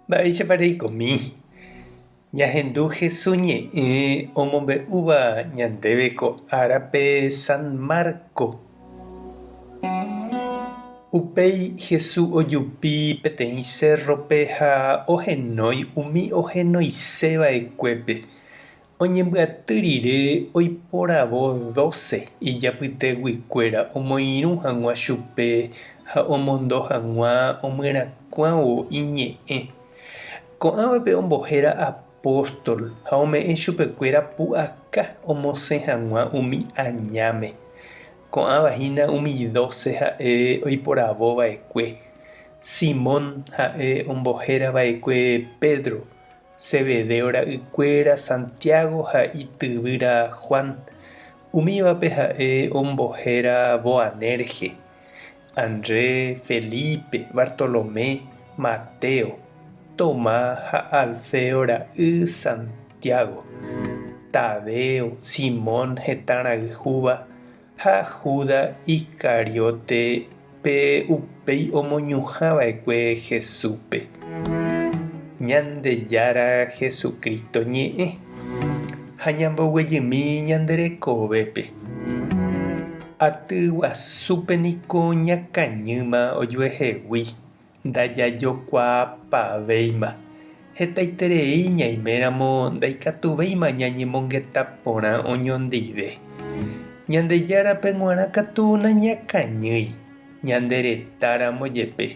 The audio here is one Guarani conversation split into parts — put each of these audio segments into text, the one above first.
Mba'éichapa reikomi? Ñahendu Hesu ñe'ẽ omombe'úva ñandéve ko árape San Marco. Upéi Hesu ojupi peteĩ sérrope ha ohenói umi ohenoise va'ekuépe. Oñembyaty rire oiporavo dóse ijapyteguikuéra omoirũ hag̃ua chupe ha omondo hag̃ua omyerakuãvo iñe'ẽ. Ko'ãvape ombohéra apóstol ha ome'ẽ chupekuéra pu'aka omosẽ hag̃ua umi añáme. Ko'ãva hína umi dóse ha'e oiporavo va'ekue, Simón ha'e ombohéra va'ekue Pedro, Zebedeo ra'ykuéra Santiago ha ityvýra Juan, umívape ha'e ombohéra Boanerge, Andrés, Felipe, Bartolomé, Mateo, Tomás ha Alfeo ra'y Santiago, Tadeo, Simón hetã rayhúva ha Judas Iscariote pe upéi omoñuhã va'ekue Jesúspe. Ñandejára Jesucristo ñe'ẽ ha ñamboguejymi ñande rekovépe. Aty guasúpe niko ñakañýma ojuehegui Ndajajokuaapavéima. Hetaiterei ñaiméramo ndaikatuvéima ñañemongeta porã oñondive. Ñandejárape g̃uarã katu nañakañýi, ñande retáramo jepe.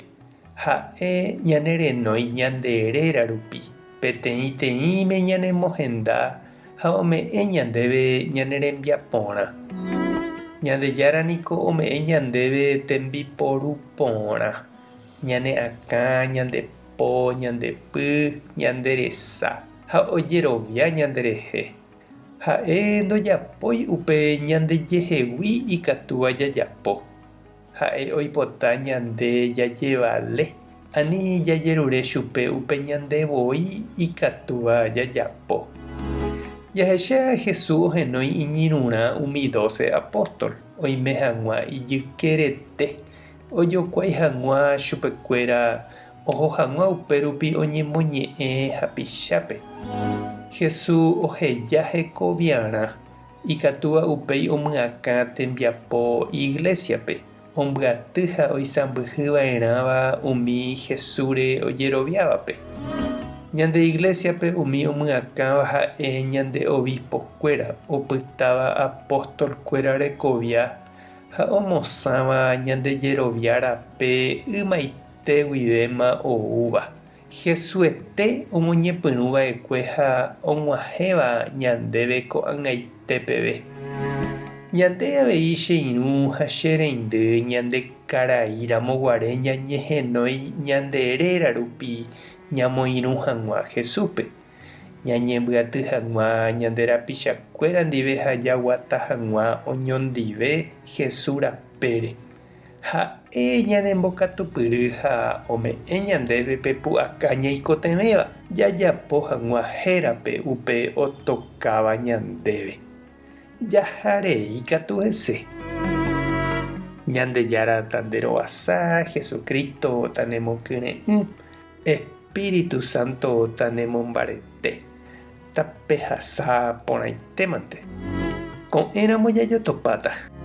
Ha'e ñanerenói ñande réra rupi, peteĩteĩme ñanemohenda ha ome'ẽ ñandéve ñane rembiaporã. Ñandejára niko ome'ẽ ñandéve tembiporu porã, ñane akã, ñande po, ñande py, ñande resa, ha ojerovia ñanderehe. Ha'e ndojapói upe ñandejehegui ikatúva jajapo. Ha'e oipota ñande jajevale, ani jajerure chupe upe ñande voi ikatúva jajapo. Jahecha Jesús ohenói iñirũrã umi dóse apóstol oime hag̃ua ijykerete, ojokuái hag̃ua chupekuéra oho hag̃ua upérupi oñemoñe'ẽ hapichápe. Jesús oheja hekoviarã Ikatúva upéi omyakã tembiapo iglésiape, ombyaty ha oisãmbyhy va'erãva umi Jesúsre ojeroviávape. Ñande iglésiape umi omyakãva ha'e ñande obispo-kuéra opytáva apóstol-kuéra rekovia ha omosãva ñande jerovia rape ymaite guivéma oúva. Jesuete omoñepyrũ va'ekue ha og̃uahẽva ñandéve ko'ag̃aite peve. Ñande avei che irũ ha che reindy ñande karai ramo guare ñañehenói ñande réra rupi ñamoirũ hag̃ua Jesúspe, ñañembyaty hag̃ua ñande rapichakuéra ndive ha jaguata hag̃ua oñondive Jesús rapére. Ha'e ñanembokatupyry ha ome'ẽ ñandéve pe pu'aka ñaikotevẽva jajapo hag̃ua hérape upe otokáva ñandéve. Jaha rei katu hese. Ñandejára tanderovasa, Jesucristo tanemokyre'ỹ, Espíritu Santo tanemombarete, tapehasa porãitémante. Ko'ẽramo jajotopáta.